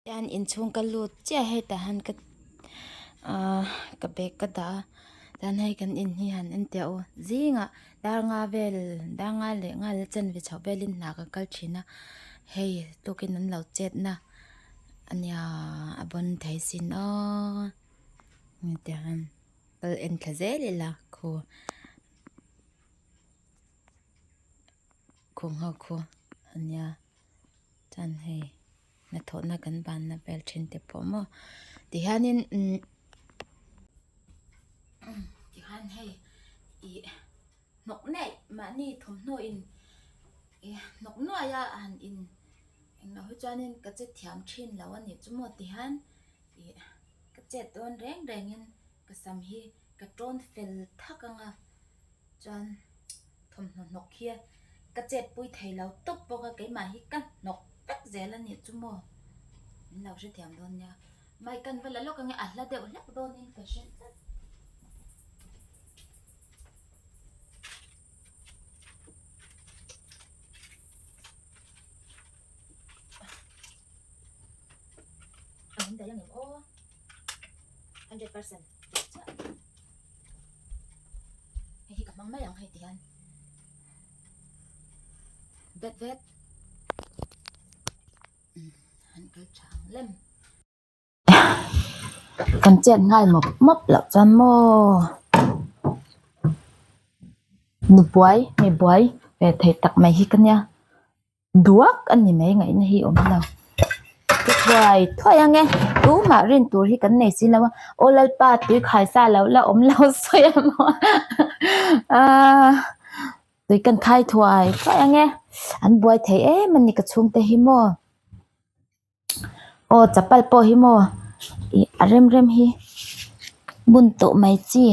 Hian inchhung ka lut chiah hetah hian ka ahh ka bag ka dah a chuan hei kan in hi han en teh u zingah dar nga vel dar nga leh nga la chanve chhoh velin hna ka kal thin a hei tukin an lo chet na ania a bawn thei sin aw hetiang hian kal en thla zel ila khu khum ho khu ania chuan hei. Hnathawhna kan banna vel thin te pawh maw tihianin umm tihian hei ih hnawk nuaih mahni thawmhnaw in ih hnawk nuaih a han in englo hi chuanin ka che thiam thin lo a nih chu maw tihian ih ka chet dawn reng rengin ka sam hi ka tawn fel thak ang a chuan thawmhnaw hnawk hi ka chet pui thei lo tawp bawk a keimah hi ka hnawk vek zel a nih chu maw min lo hrethiam dawn nia mic kan va la lawk ang e a hla deuh hlek dawnin ka hre tlat. 100% hei hi ka hmang mai ang hei ti hian vet vet an kal tha ang lem kan chet nghal mawp mawp loh chuan maw nu buai mi buai ve thei tak mai hi ka nia. Duak a ni mai ngaihna hi awm lo. Ti thuai thuai ang e, tumah rin tur hi kan nei si lo a, aw Lalpa tui khai sa lo la awm lo sawi a maw aaa tui kan khai thuai thuai ang e, an buai thei em a ni ka chhungte hi maw. Aw chapal pawh hi maw ih a rem rem hi bun tawh mai chi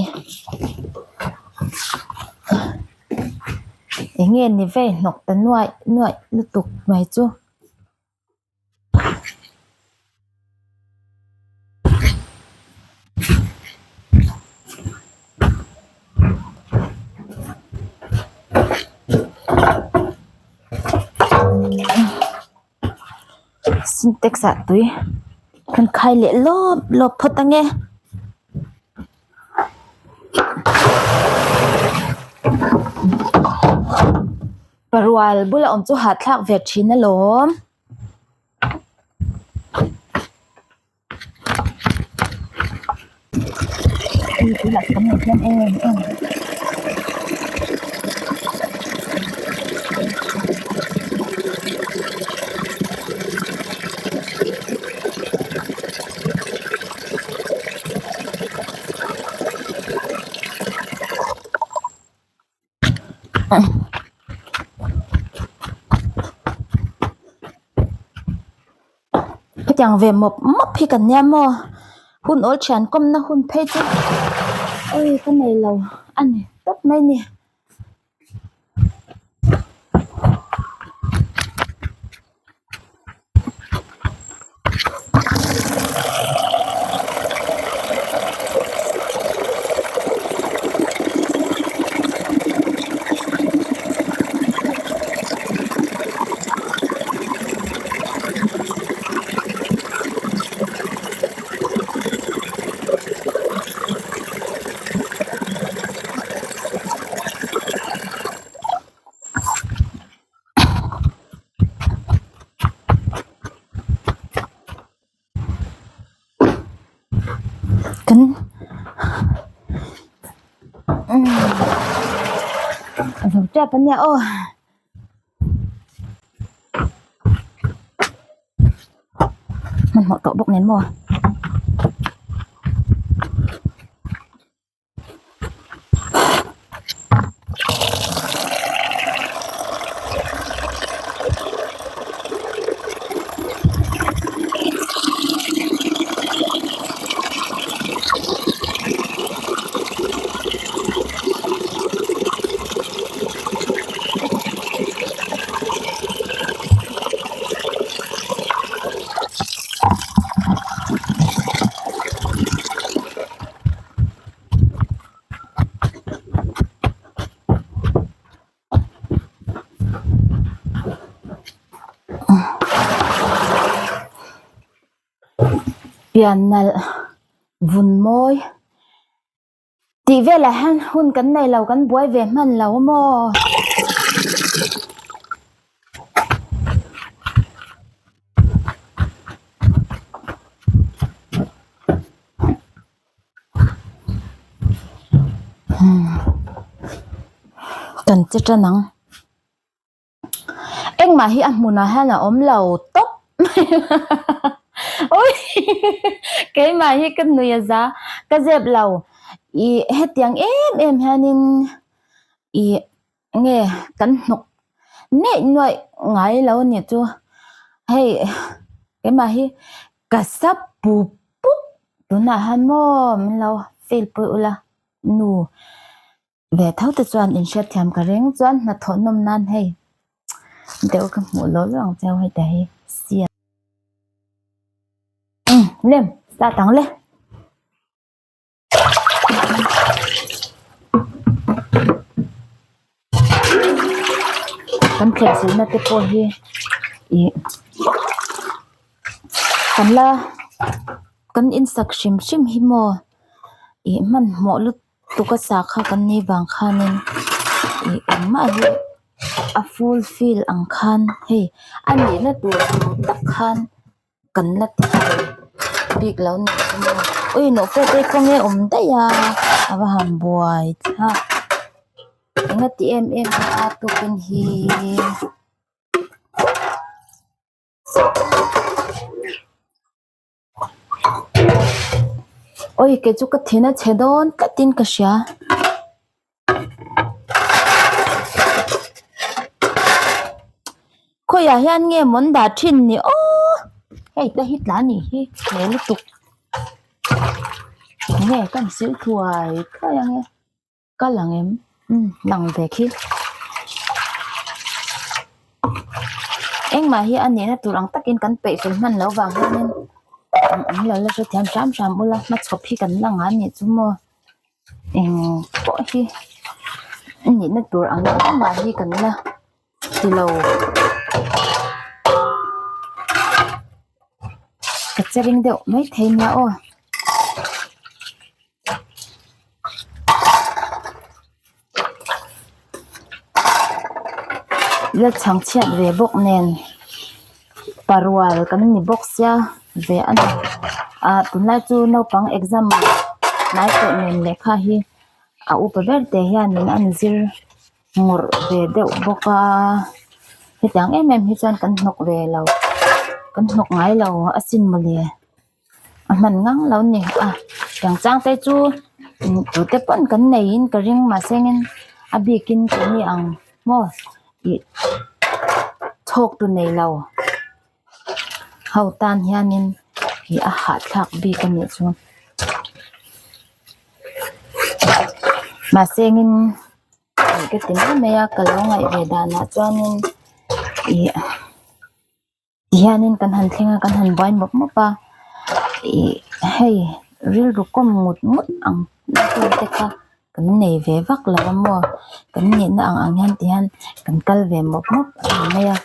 eng nge ni vei hnawk ta nuaih nuaih lutuk mai chu. Sintex ah tui kan khai leh lawp lawp phawt ang e. Parual bula awm chu hahthlak ve thin alawm. Hetiang ve mawp mawp hi kan nia maw hun awl thian kawmna hun phei chu oi ka nei lo a ni tawp mai a ni. Kan a zo tep a nia aw. Hmanhmawh tawh bawk nen maw. Pian nalh vun mawi tih velah hian hun kan nei lo kan buai ve hman lo a maw. Kan che tan ang. Engmah hi a hmunah hian a awm lo tawp ui keimah hi ka nui a za ka zep lo ih hetiang em em hianin ih nge kan hnawk neih nuaih ngai lo a nih chu hei keimah hi ka sa pup pup tunah hian maw min lo feel pui ula nu. Ve tho te chuan in hriatthiam ka ring chuan hnathawh nawm nan hei deuh ka hmuh lo lo ang cheu hei te hi siam umm lem start ang le. Kan thlep zirna te pawh hi ih kan la kan insak hrim hrim hi maw ih hmanhmawh lutuk. Tuka sa kha kan nih vang khanin ih engmah hi a full fill ang khan hei a nihna tur ang tak khan kan la ti thei bik lo a nih chu maw ui nawhfe te kawng e awm daih a a va han buai thlak enga ti em em a tukin hi. Awi kei chu ka thin a chhe dawn tlatin ka hria. Khawiah hian nge mawn dah thin ni aw hei te hi tla anih hi hle lutuk nge ka han sil thuai thuai ang e. Ka lang em? Umm lang ve khi. Engmah hi a nihna tur ang takin kan peih fel hman loh vang hianin an lo la hrethiam hram hram ula hmachhawp hi kan la ngah anih chu maw eng pawh hi a nihna tur ang engmah hi kan la ti lo. Ka che ring deuh maithei nia aw. La chhang chhiat ve bawk nen parual kan ni bawk sia ve a ni ah tunlai chu naupang exam hnai tawh nen lehkha hi a upa ber te hianin an zir ngawrh ve deuh bawk a hetiang em em hi chuan kan hnawk ve lo kan hnawk ngai lo asin mawle. A hman ngang lo ni a tiang chang te chu tute pawn kan neiin ka ring mahse engin a bikin keini ang maw ih chhawk tu nei lo ho tan hianin ih a hahthlak bik a nih chu mahse engin ka ti mai mai a ka lo ngaih ve danah chuanin ih. Tihianin kan han thleng a kan han buai mawp mawp a ih hei rilru kawm ngut ngut ang tur te kha kan nei ve vak lo a maw kan nihna ang ang hian tihian kan kal ve mawp mawp a ni mai a.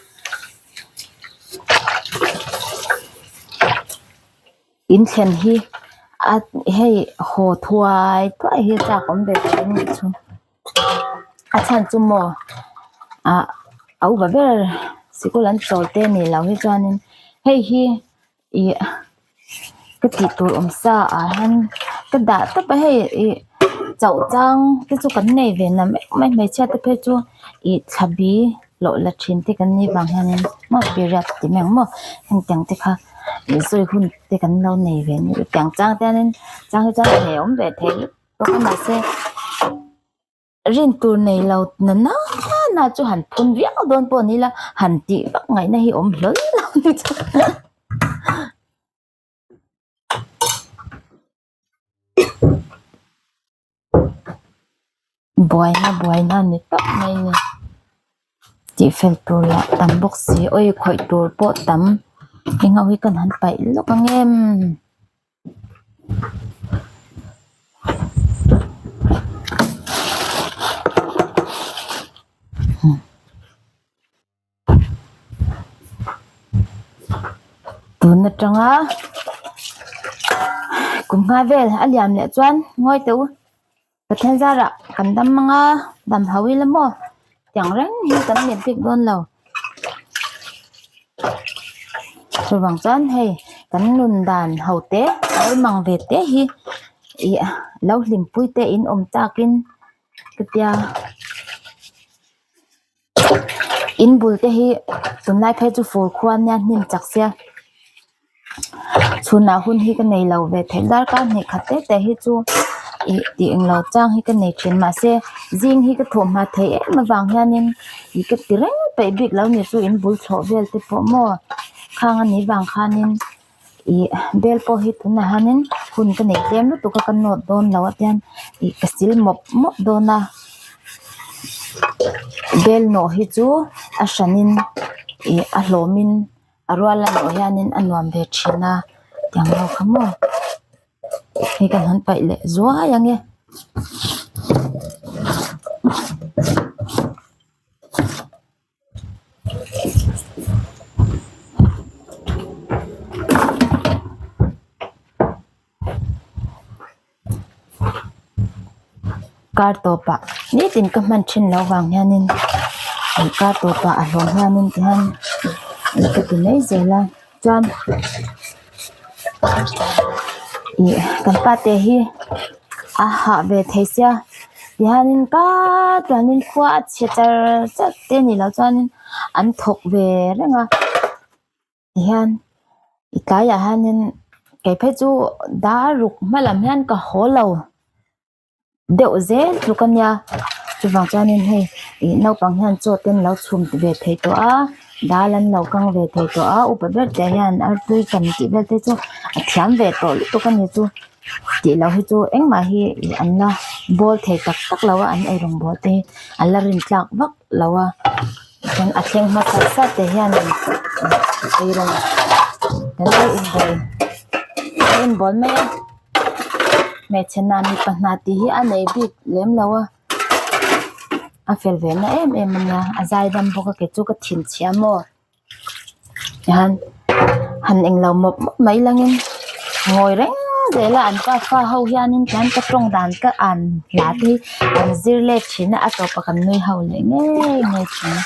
In thlen hi a hei haw thuai thuai hi a chak awm ve tawh a nih chu. A chhan chu maw ah a upa ber sikul an chawl te nih loh hi chuanin hei hi ih ka tih tur awm sa ah hian ka dah tawp a hei ih chauh chang te chu kan nei ve na mek mai hmeichhia te phei chu ih thla bi hlawh la thin te kan nih vang hianin maw period tih mai ang maw hengtiang te kha ih sawi hun te kan lo nei ve a ni tiang chang te hianin chang hi chuan hneh awm ve thei bawk a mahse rin tur nei lo na nana chu han phun viau dawn pawh ni ila han tih vak ngaihna hi awm hlawl lo ni chu buaina buaina ni tawp mai a ni tihfel tur lah tam bawk si awi khawih tur pawh tam eng ho hi kan han paih lawk ang em. Tun atanga. Kum nga vel a liam leh chuan ngawi teh u Pathian zarah kan dam anga dam ho ila maw tiang reng hi kan let bik dawn lo. Chuvang chuan hei kan nun dan ho te a awm ang ve te hi ih lo hlimpui te in awm takin chutia in bul te hi tunlai phei chu fur khua ania hnim chak sia chhunah hun hi ka nei lo ve theih darkar hnih khat te te hi chu ih tih englo chang hi ka nei thin mahse zing hi ka thawh hma theih em avang hianin ih ka ti reng peih bik lo ni chu in bul thlawh vel te pawh maw khang a nih vang khanin ih bel pawh hi tunah hianin hun ka nei tlem lutuk a ka nawt dawn lo a tian ih ka sil mawp mawp dawn a bel nawh hi chu a hranin ih a hlawmin a rual a nawh hianin a nuam ve thin a tiang ho kha maw hei kan han paih leh zuai ang e. Kar tawpah nitin ka hman thin loh vang hianin kar tawpah a hlawm hianin tihian ka ti mai zel a chuan ih kan pate hi a hah ve thei sia tihianin kar tluanin khua a chhe char char te a nih loh chuanin an thawk ve reng a. Tihian i tlaiah hianin kei phei chu dar ruk hma lam hian ka haw lo deuh zel tluk a nia chuvang chuanin hei ih naupang hian chaw te an lo chhum ve thei tawh a dal an lo kang ve thei tawh a upa ber te hian artui kan tih vel te chu a thiam ve tawh lutuk a ni chu tih loh hi chu engmah hi ih an la bawl thei tak tak lo a an eirawng bawl te hi an la rin tlak vak lo a. Chuan a thleng hmasa sat te hianin eirawng kan lo inbawl an inbawl mai a hmeichhe hna mipa hna tih hi a nei bik lem lo a a fel ve na em em a nia a zaidam bawk a kei chu ka thinchhia maw. Tihian han englo mawp mawp mai langin ngawi reng zel a an pa fa ho hianin tihian ka tawng dan ka an hla te hi an zir let thin a a tawpah kan nui ho leh ngei ngei thin a.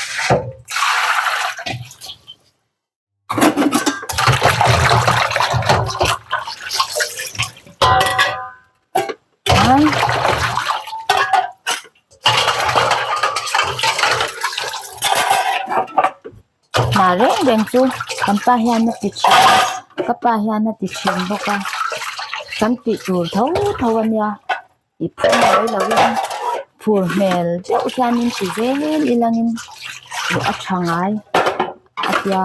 Hna reng reng chu kan pa hian a ti thin a ka pa hian a ti thin bawk a kan tih tur tho tho a nia i phur mai lo in phur hmel deuh hian in ti zel ilangin ih a tha ngai a tia.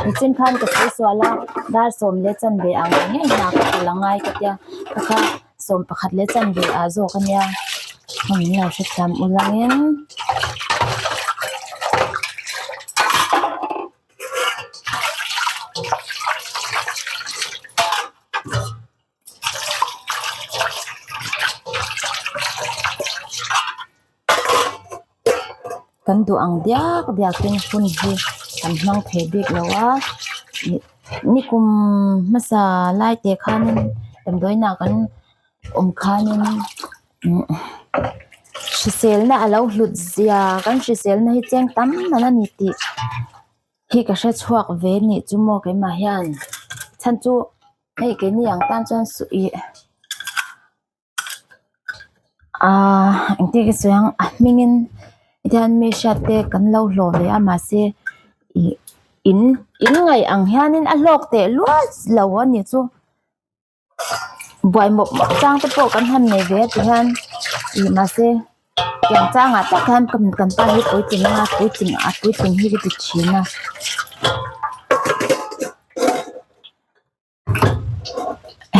Nichin khan ka sawi sual a dar sawm leh chanve ang ngei hna ka kal a ngai ka tia ka kha 11 leh chanve ah zawk a nia heng min lo hrethiam ulangin. Kan duh ang diak diakin hun hi kan hmang thei bik lo a ih nikum hmasa lai te khanin damdawiinah kan awm khanin umm hriselna a lo hlut zia kan hriselna hi cheng tam man a ni tih hi ka hre chhuak ve anih chu maw keimah hian chhan chu hei keini ang tan chuan suh ih. Ahh engtin ka sawi ang a hmingin tihian mi hriat te kan lo hlawh ve a mahse ih in in ngaih ang hianin a hlawk teh luat lo a ni chu buai mawp mawp chang te pawh kan han nei ve a ti hian ih mahse tiang changah tak hian kan pa hi puitling anga puitling a puitling hi ka ti thin a.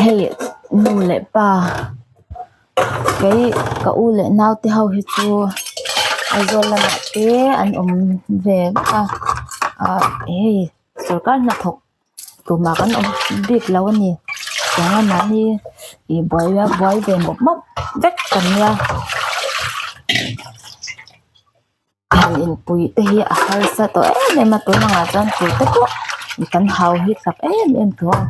Hei nu leh pa kei ka u leh nau te ho hi chu Aizawl lamah te an awm ve vek a ah hei sorkar hnathawk tumah kan awm bik lo a ni tiang a mahni ih buai a buai ve mawp mawp vek kan nia. han inpuih te hi a harsa tawh em em a tun angah chuan tu te pawh kan hau hit tak em em tawh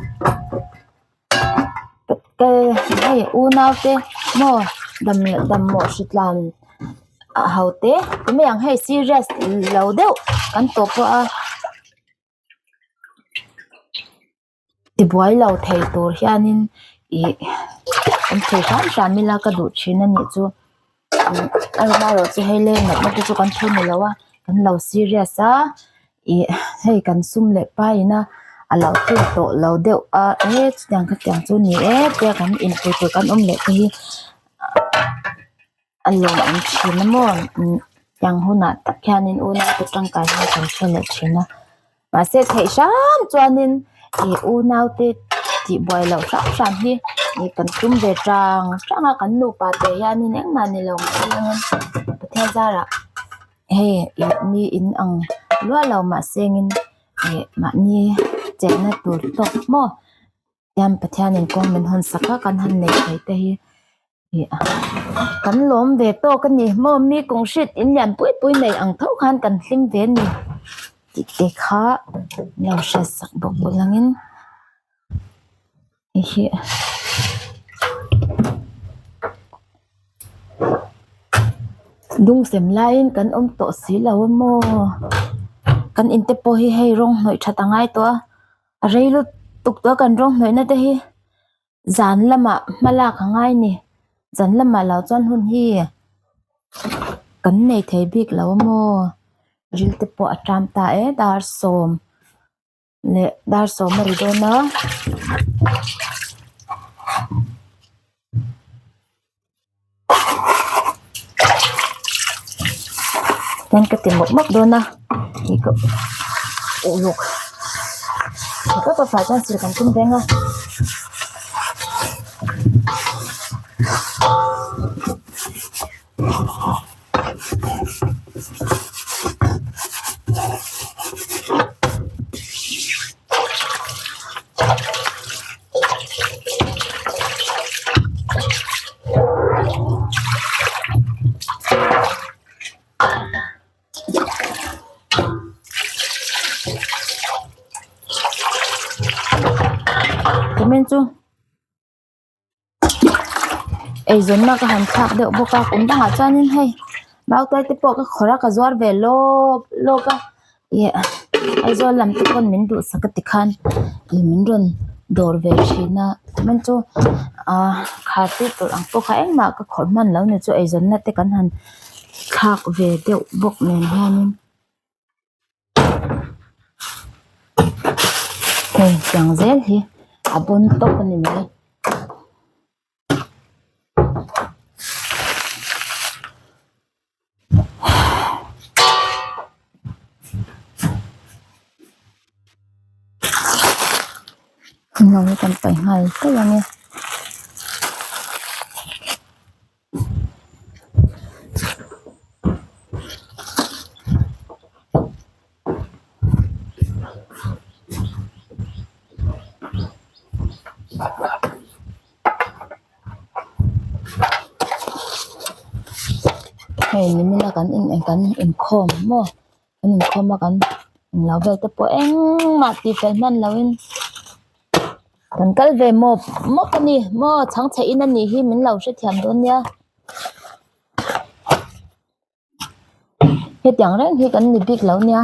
a hei unau te maw dam dam mawh hritlan a ho te ti mai ang hei serious lo deuh kan tawh pawh a. Tibuai lo thei tur hianin ih an thei hram hram ila ka duh thin a nih chu amaherawh chu hei leng natna te chu kan thu ni lo a kan lo serious a ih hei kan sum leh pai in a a lo tluk tawh lo deuh a e chutiang khatiang chu ni e tia kan inpui tur kan awm leh te hi. A lawm an thin a maw tiang hunah tak hianin unaute tangkai hi kan hre leh thin a mahse theih hram chuanin ih unaute tih buai loh hram hram hi ih kan tum ve tang tang a kan nupa te hianin engmah ni lo mahse Pathian zarah hei ih mi in ang luah lo mahse engin ih mahni chenna tur tawk maw hian Pathianin kawng min hawn sak a kan han neih theih te hi. Kan lawm ve tawk a ni maw mi kawng hriat in lian pui pui nei ang tho khan kan hlim ve a ni tih te kha lo hriat sak bawk ulangin hei hi dungsem laiin kan awm tawh si lo a maw kan in te pawh hi hei rawng hnawih that a ngai tawh a a rei lutuk tawh a kan rawng hnawih na te hi. Zan lamah hma lak a ngai ni. Zan lamah lo chuan hun hi kan nei thei bik lo a maw? Ril te pawh a ṭam ta e dar sawm leh dar sawm a ri dawn a. Chuan ka ti mawp mawp dawn a ih ka uluk ka ka fai chuan sil kan tum reng a. Comment chu eizawnna ka han thlak deuh bawk a kum dangah chuanin hei mautuai te pawh ka khawrh a ka zuar ve lawp lawp a ih Aizawl lam te pawn min duhsak a tikhan ih min rawn dawr ve thin a chuan chu ah kha tih tur ang pawh kha engmah ka khawrh hman lo ni chu eizawnna te kan han thlak ve deuh bawk nen hianin hei tiang zel hi a bawn tawp a ni mai. No hi kan paih nghal daih ang e. Hei nimina kan in kan inkhawm maw kan inkhawm a kan englo vel te pawh engmah tih fel hman loin kan kal ve mawp mawp a ni maw chhangchhe in a nih hi min lo hrethiam dawn nia. Hetiang reng hi kan ni bik lo nia.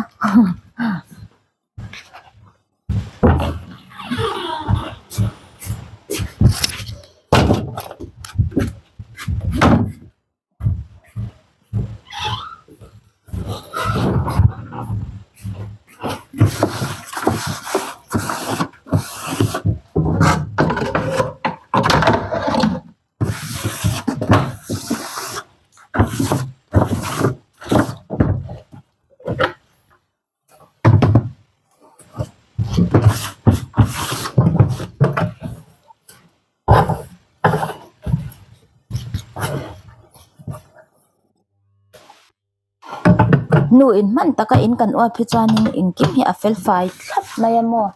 Nu in hman taka in kan uap hi chuanin engkim hi a fel fai thlap mai a maw.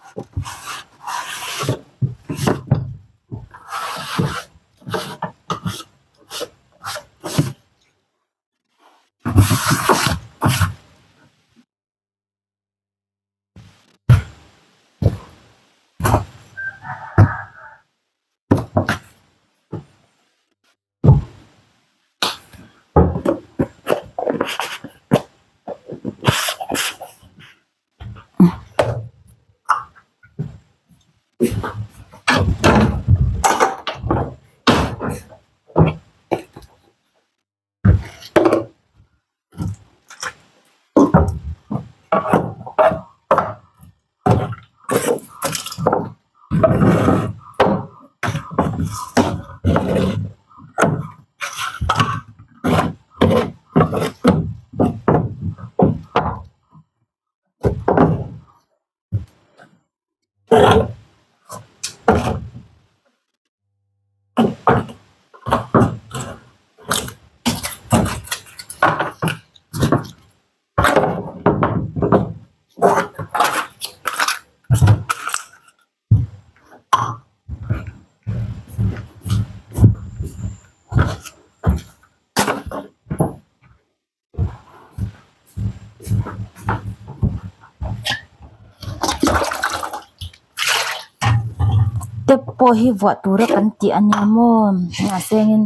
pawh hi vuah tura kan tih a nia maw mahse engin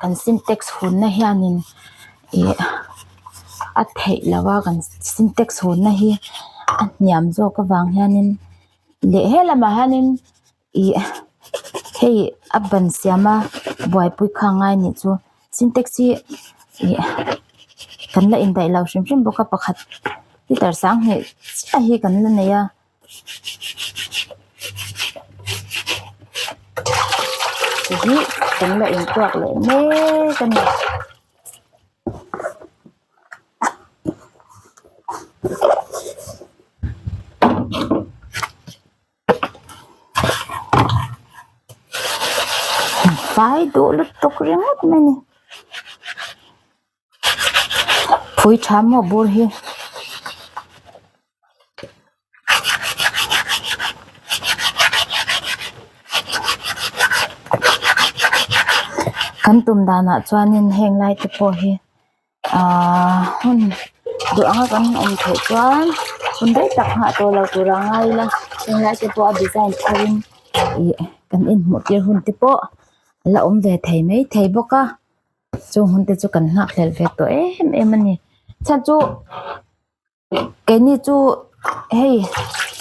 kan sintex hunna hianin ih a theih loh a kan sintex hunna hi a hniam zawk avang hianin leh he lamah hianin ih hei a ban siam a buaipui kha a ngai a nih chu sintex hi ih kan la indaih lo hrim hrim bawk a pakhat litre sanghnih chiah hi kan la nei a. Hi kan la intuak leh mek a ni. Fai duh lutuk ringawt mai a ni. Phui tha maw bur hi. Kan tum danah chuanin heng lai te pawh hi ahh hun duh anga kan awm theih chuan hun rei tak nghah tawh lo tur a ngai ila heng lai te pawh a design tharin ih kan inhmuh tir hun te pawh a la awm ve thei maithei bawk a. Chung hun te chu kan nghak hlel ve tawh em em a ni chhan chu keini chu hei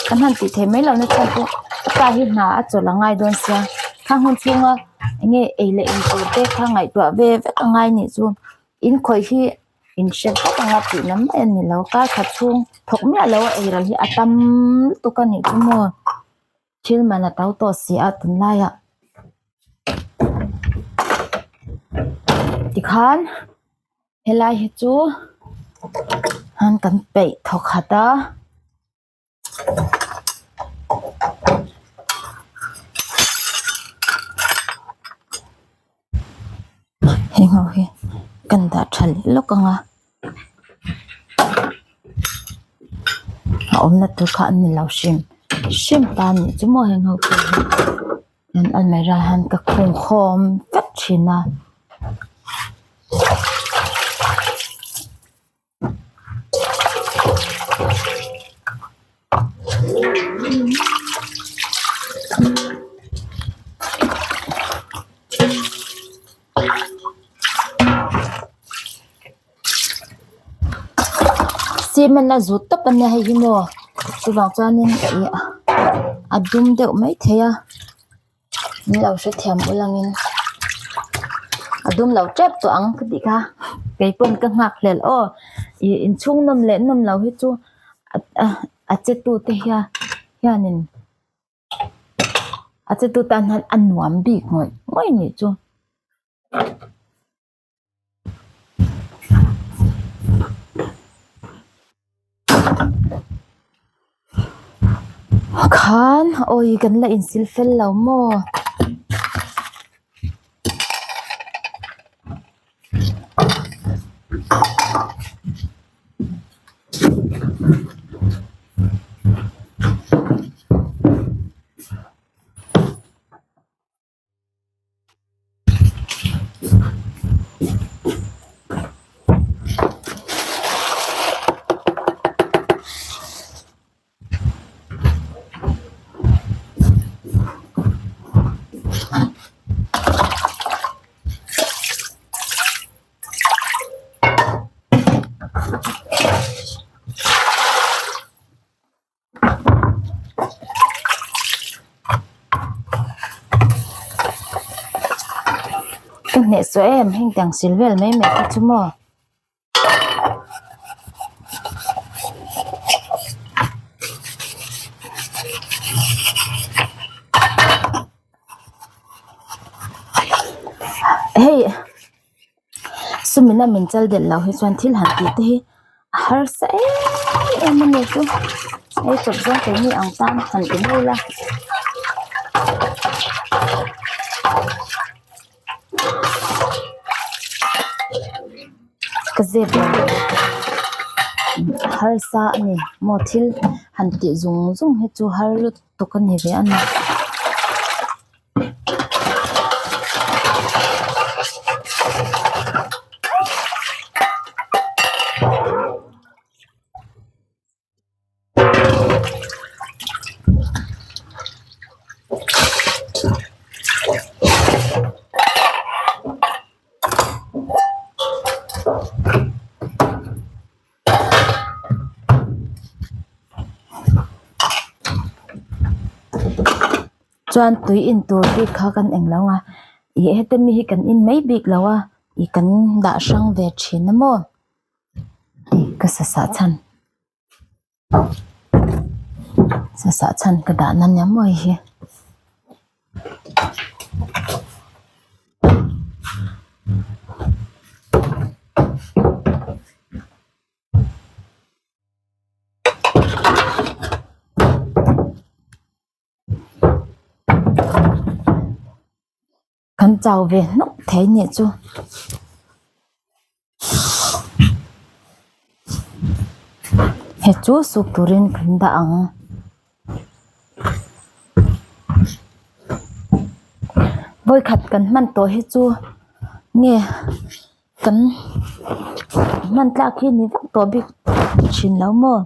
kan han tih theih mai loh na chhan chu ka pa hi hna a chawlh a ngai dawn sia khang hun chhunga eng nge ei leh in tur te kha ngaihtuah ve vek a ngai anih chu in khawih hi in hre vek anga tih na mai a ni lo kar khat chhung thawk miah lo a ei ral hi a tam lutuk a nih chu maw. Thil man a to tawh si a tunlaiah tikhan helai hi chu an kan peih thaw khat a. Heng ho hi kan dah tha leh lawk ang a a awmna tur kha an ni lo hrim hrim ta a nih chu maw heng ho pawh hi an almirah hian ka khung khawm vek thin a. Cement a zut tawp a nia hei hi maw chuvang chuanin ih a dum deuh maithei a. Min lo hrethiam ulangin a dum lo tep tawh ang ka tih kha keipawn ka nghak hlel aw ih inchhung nawm leh nawm lo hi chu a che tu te hian hianin a che tu tan hian a nuam bik ngawih ngawih anih chu. Khan awi kan la insil fel lo maw? Ka hneh suah em heng tiang sil vel mai mai te chu maw. Hei sumina min chal delh loh hi chuan thil han tih te hi a harsa em em a ni chu hei chawp zawng keini ang tan han ti mai ila. Ka zep lo harsa a ni maw thil han tih zung zung hi chu har lutuk a ni ve a ni. Chuan tui in tur bik kha kan eng lo a ih heta mi hi kan in mai bik lo a ih kan dah hrang ve thin a maw hei ka sa sah chhan sa sah chhan ka dah na nia maw hei hi. Kan chau ve hnawk thei nih chu. He chu suk turin kan dah ang. Vawikhat kan hman tawh hi chu nge kan hman tlak hi ni vak tawh bik thin lo maw.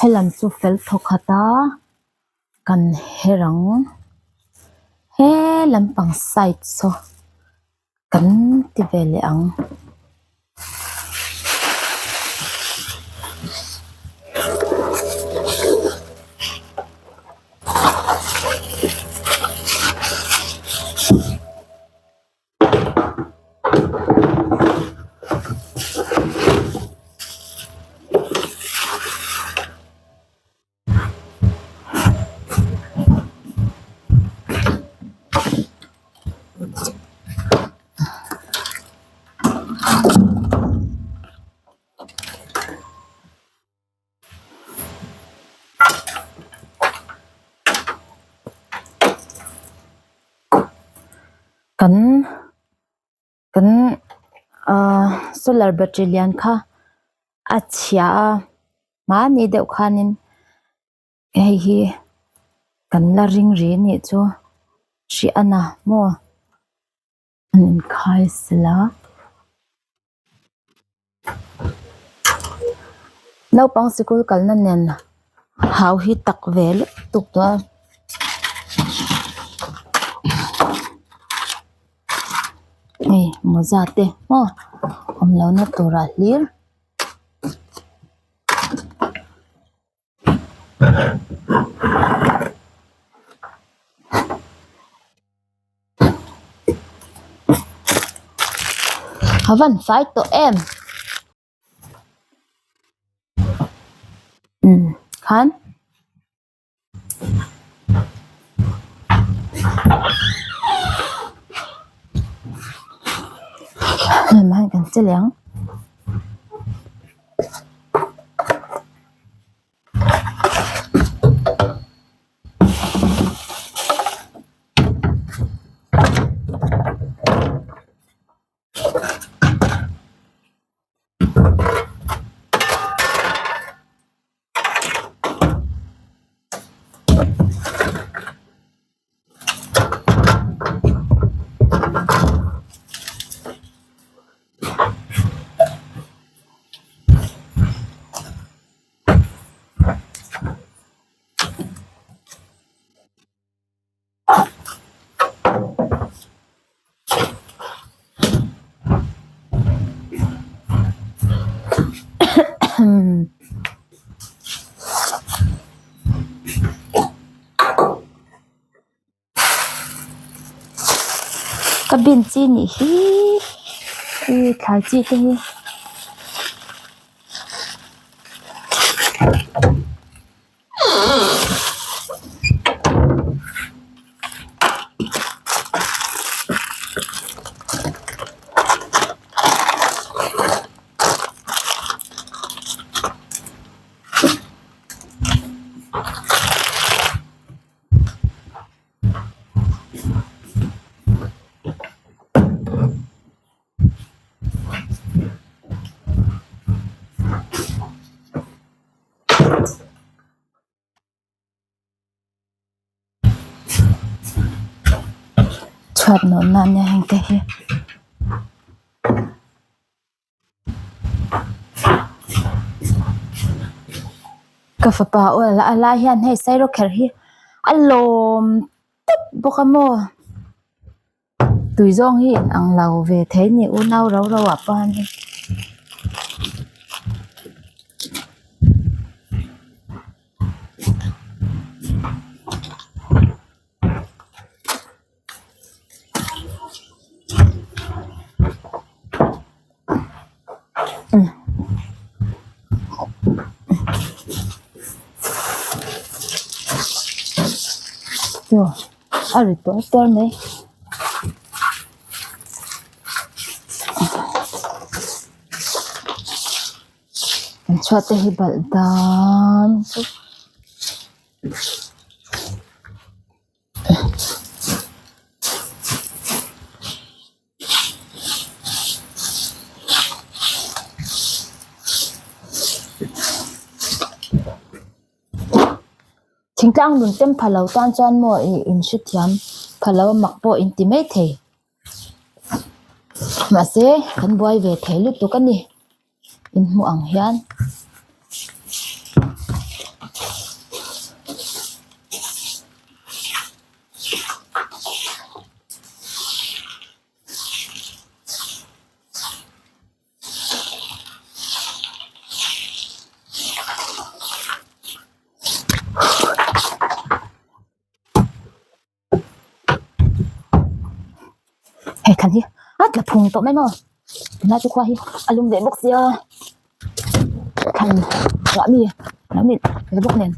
Helam chu fel thaw khat a kan her ang he lampang side saw kan ti ve leh ang. Kan kan ahh solar battery lian kha a chhia a hmani deuh khanin hei hi kan la ring rih a nih chu hrih a na maw an inkhai sela naupang sikul kalna nen hau hi tak ve lutuk tawh a. Hei mawza te maw awm lohna turah hlir. A van fai tawh em umm khan. Hemi kan che leh ang. Ka bin chi nih hi ih thlai chi te hi. Chhuat nawhna ania heng te hi. Ka fapa aw a lai hian hei sairawkherh hi a lawm tawp bawk a maw tui zawng hi in ang lo ve thei a ni unau ro ro ah pawh hian. A ri tuar tuar mai. An chhuat te hi balh dan chu. Thingtlang nun tem pha lo tan chuan maw ih in hrethiam pha lo a mak pawh in ti mai thei mahse kan buai ve thei lutuk a ni. In hmuh ang hian Hei thlan hi a tla phung tawh mai maw tunlai chu khua hi a lum leh bawk sia thlan ruah mi lo ni ve bawk nen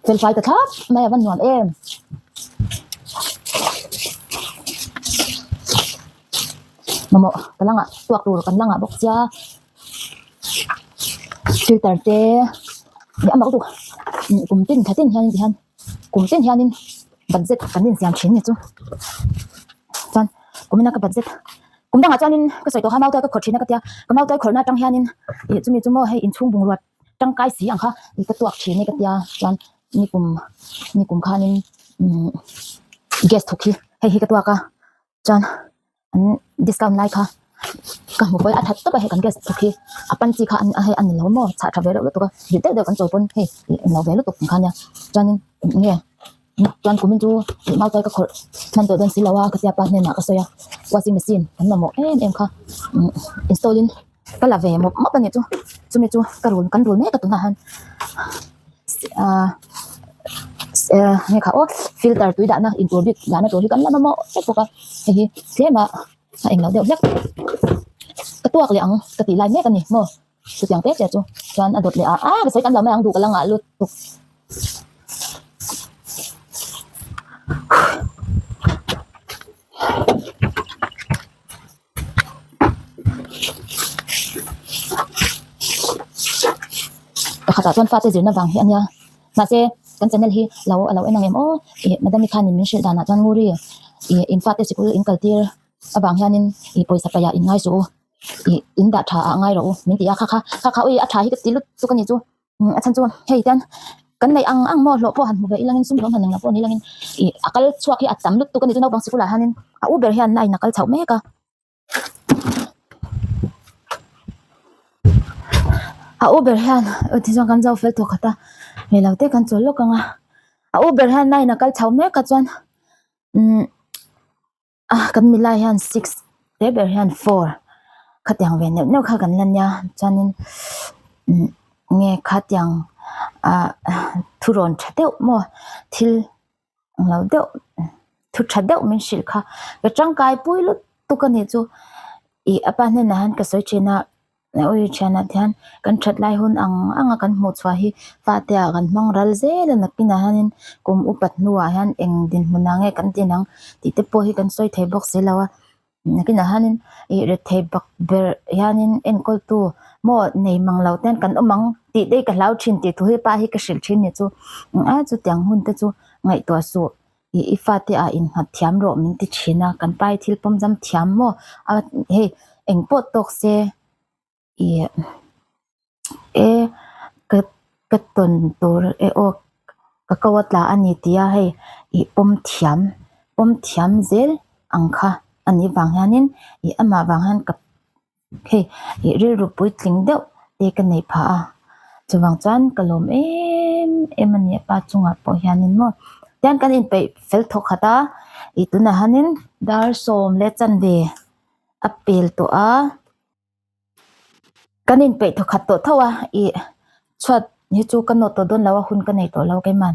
fel fai ta thlap mai a va nuam em. Mamawh ka langah tuak tur kan langah bawk sia. Filter te leh amah lutuk kum tin thla tin hian tihian kum tin hianin budget kan insiam thin ni chu chuan kumina ka budget kum dangah chuanin ka sawi tawh kha mautuai ka khawrh thin a ka tia ka mautuai khawrhna atang hianin ih chumi chu maw hei inchhung bungrua tangkai si ang kha ih ka tuak thin a ka tia chuan nikum nikum khanin umm gas thawk hi hei hi ka tuak a. Chuan an discount lai kha ka hmu pawh a that tawp a hei kan gas thawk hi a pan chi kha a hei a ni lo maw chhah tha ve reuh lutuk a rit deuh deuh kan chawi pawn hei ih englo ve lutuk ang kha nia chuanin eng nge chuan kumin chu ih mau te ka khawrh hman tawh dawn si lo a ka tia pa hnenah ka sawi a washing machine kan mamawh em em kha umm install in ka la ve mawp mawp a nih chu chumi chu ka rul kan rul mek a tunah hian ahh nge kha aw filter tui dahna intur bik dahna tur hi kan la mamawh vek bawk a hei hi tlem a a englo deuh hlek ka tuak leh ang ka tih lai mek a ni maw chutiang te te chu chuan a dawt leh a ah ka sawi tam lo mai ang duh ka la ngah lutuk. Pakhatah chuan fate zirna vang hi a nia mahse kan channel hi lo a lo en ang em aw ih madam-i khanin min hrilh danah chuan nguri ih in fate sikul in kal tir avang hianin ih pawisa paih ah in ngai suh u ih in dah tha ah ngai rawh u min ti a kha kha kha kha ui a tha hi ka ti lutuk a ni chu. A chhan chu hei hian kan neih ang ang maw hlawh pawh han hmu ve ilangin sum hlawm han englo pawh ni ilangin ih a kal chhuak hi a tam lutuk a ni chu naupang sikul ah hianin a u ber hian a in a kal chhoh mek a. A u ber hian aw tichuan kan zo fel tawh khat a rei lo te kan chawl lawk ang a a u ber hian a in a kal chhoh mek a chuan umm. Ah kan milai hian six te ber hian four khatiang ve neuh neuh kha kan la nia chuanin umm nge khatiang ah thurawn tha deuh maw thil ang lo deuh thu tha deuh min hrilh kha ka tangkai pui lutuk a ni chu ih a pa hnenah hian ka sawi thin a. Ui thianah te hian kan that lai hun ang ang a kan hmuh chhuah hi fate ah kan hmang ral zel a nakinah hianin kum upat hnuah hian eng dinhmun ah nge kan din ang tih te pawh hi kan sawi thei bawk si lo a nakinah hianin ih rethei bak ber hianin enkawl tu maw nei mang lo ten kan awm ang tih te hi ka hlau thin tih thu hi pa hi ka hrilh thin ni chu a chutiang hun te chu ngaihtuah suh. Ih i fate ah innghat thiam rawh min ti thin a kan pa hi thil pawm zam thiam maw a hei eng pawh tawk se ih. Ka tawn tur e aw ka ko a tla a ni tih a hei ih pawm thiam pawm thiam zel ang kha a nih vang hianin ih amah vang hian ka hei ih rilru puitling deuh te ka neih phah a chuvang chuan ka lawm em em a ni a pa chungah pawh hianin maw tian kan inpeih fel thawk khat a ih tunah hianin dar sawm leh chanve a pel tawh a. Kan inpeih thawkhat tawh tho a, ih chhuat hi chu ka nawt tawh dawn lo a, hun ka nei tawh lo keiman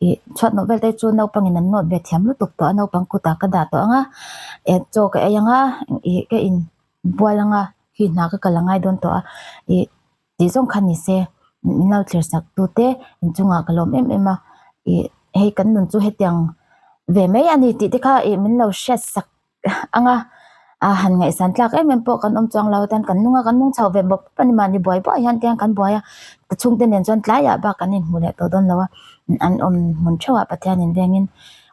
ih chhuat nawh vel te chu naupangin an nawt ve thiam lutuk tawh a, naupang kutah ka dah tawh ang a, eh chaw ka ei ang a, ih ka inbual ang a, khi hna ka kal a ngai dawn tawh a, ih tih zawng kha ni se min lo thlir sak tu te inchungah ka lawm em em a, ih hei kan nun chu hetiang ve mai a ni tih te kha ih min lo hriat sak ang a, a han ngaihsan tlak em em pawh kan awm chuang lo tan kan nung a kan nung chho ve bawk a ni mahni buai buai hian tiang kan buai a ka chhungte nen chuan tlaiah bak kan inhmu leh tawh dawn lo a an awm hmun theuh ah Pathianin vengin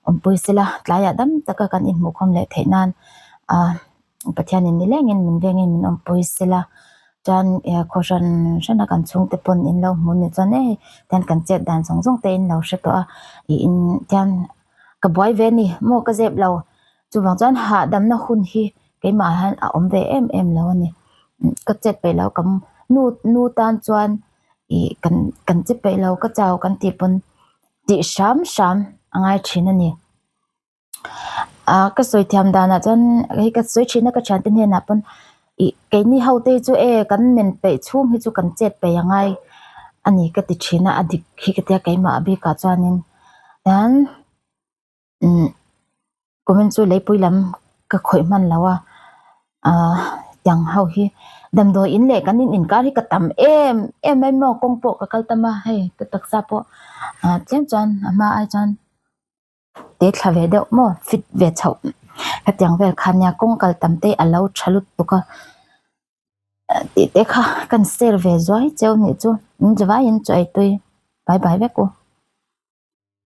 awmpui sela tlaiah dam taka kan inhmuh khawm leh theih nan ah Pathianin ni lengin min vengin min awmpui sela chuan khaw hran hran a kan chhungte pawn in lo hmu ni chuan e tian kan chet dan zawng zawng te in lo hre tawh a ih in tian ka buai ve a ni maw ka zep lo. Chuvang chuan hahdamna hun hi keimah hian a awm ve em em lo a ni. Ka chet peih lo ka nu nu tan chuan ih kan kan che peih lo ka chau kan tih pawn tih hram hram a ngai thin a ni. Ah ka sawi thiam danah chuan hei ka sawi thin a ka thiante hnenah pawn ih keini ho te hi chu e kan men peih chhung hi chu kan chet peih a ngai a ni ka ti thin a a dik hi ka tia keimah bikah chuanin hian. Umm comment chu leipui lam ka khawih hman lo a ahh tiang ho hi damdawi in leh kan in inkar hi ka tam em em mai maw kawng pawh ka kal tam a hei ka taksa pawh ah tlem chuan a hma ai chuan te thla ve deuh maw fit ve chhoh hetiang vel kha nia kawng kal tam te a lo tha lutuk a tih te kha kan share ve zuai cheu nih chu in zavaiin chaw ei tui bye bye vek u.